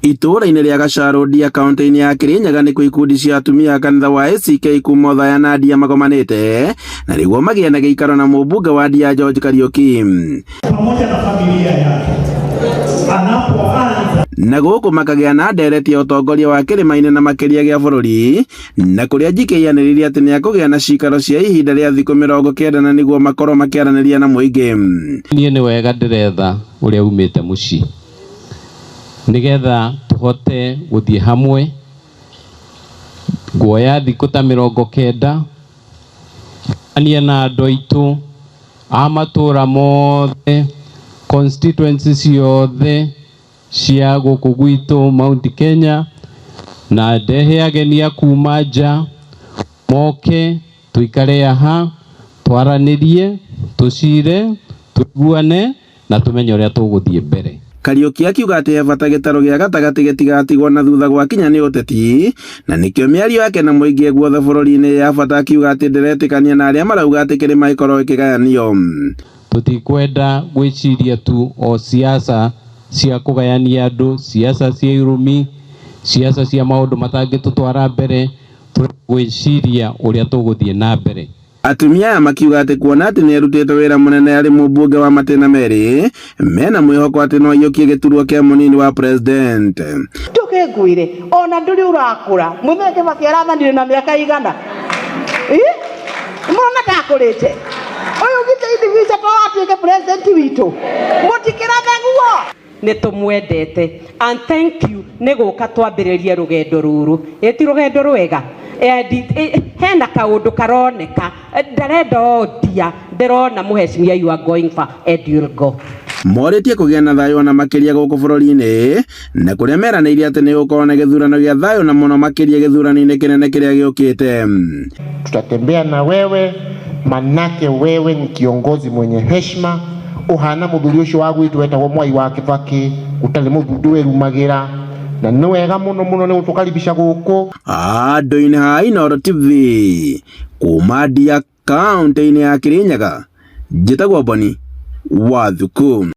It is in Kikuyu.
Itũũra-inĩ rĩa Gacarũ Ndia kaunti-inĩ ya Kirinyaga nĩkuo ikundi cia atumia a kanitha wa ACK kuma Othaya na Ndia magomanĩte na nĩguo magĩe na gĩikaro na mũmbunge wa Ndia George Kariuki pamoja na familia yake anapoanza na gũkũ makagĩa na ndereti ya ũtongoria wa kĩrĩma-inĩ na makĩria gĩa bũrũri na kũrĩa GK anĩrĩire atĩ nĩ akũgĩa na cikaro cia ihinda rĩa thikũ 90 na nĩguo makorwo makĩaranĩria na mũingĩ. Niĩ nĩ wega ndĩretha ũrĩa umĩte mũciĩ nĩgetha tũhote gũthiĩ hamwe. Nguoya thikũ ta 90 anie na andũ aitũ a matũra mothe, constituency ciothe cia gũkũ gwitũ Mount Kenya, na ndehe ageni a kuma nja moke tũikare haha twaranĩrie, tũcire, tũiguane na tũmenye ũrĩa tũgũthiĩ mbere. Kariuki akiuga atĩ he bata gĩtarũ gĩa gatagatĩ gĩtigatigwo na thutha gwakinya nĩ ũteti na nĩkĩo mĩario yake na mũingĩ guothe bũrũri-inĩ ya bata, akiuga atĩ ndĩretĩkania na arĩa marauga atĩ kĩrĩma gĩkorwo gĩkĩgayanio. Tũtikwenda gwĩciria tu o siasa cia kũgayania andũ, siasa cia irumi, siasa cia maũndũ matangĩtũtwara mbere. Gwĩciria ũrĩa tũgũthiĩ na mbere. Atumia aya makiuga atĩ kuona atĩ nĩ arutĩte wĩra mũnene arĩ mũmbunge wa matĩna merĩ, mena mwĩhoko atĩ no aiyũkie gĩturwa kĩa mũnini wa president. Njuke ngwire, ona nduri urakura, Muthee Kibaki arathanire na miaka igana murona ndakũrĩte ũyũ githĩ individual to atuĩke president witũ mũtikĩrathe guo. Nĩ tũmwendete and thank you nĩ gũka twambĩrĩrie rũgendo rũrũ. Ĩti rũgendo rwega. Hena kaũndũ karoneka ndarenda ondia ndĩrona mũhecimia, you are going far and you'll go. Morĩtie kũgĩa na thayũ ona makĩria gũkũ bũrũri-inĩ na kũrĩa meranĩire atĩ nĩ gũkorwo na gĩthurano gĩa thayũ na mũno makĩria gĩthurano-inĩ kĩnene kĩrĩa gĩũkĩte. Tutatembea na wewe manake wewe ni kiongozi mwenye heshima, uhana muthuri ucio wa gwitu wetagwo Mwai wa Kibaki, utari muthuri wirumagira, na nĩ wega muno muno nĩ gutukaribisha guku. Andũ-inĩ ha Inooro TV kuma Ndia kaunti-inĩ ya Kirinyaga, njĩtagwo Boni wa Thuku.